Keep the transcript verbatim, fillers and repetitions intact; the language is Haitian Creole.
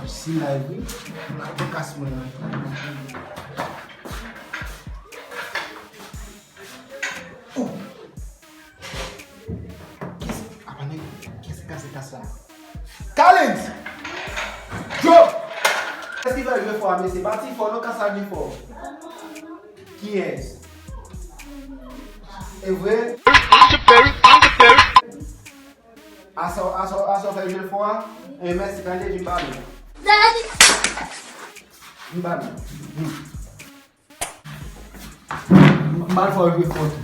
Si live wi. M ap kas mwen la. Oh! Kiyès apa nèg? Kiyès ki kase kas la? Kalens! Joe! Kiyès ki fè l jwe fò a mesye? Pa ti fò non, kas la gen fò. Kiyès? E vre? Asa asa asa fè l jwe fò a? E mèsi tande vin ba nou. Vin ba nou. M al fè w jwe fò tou.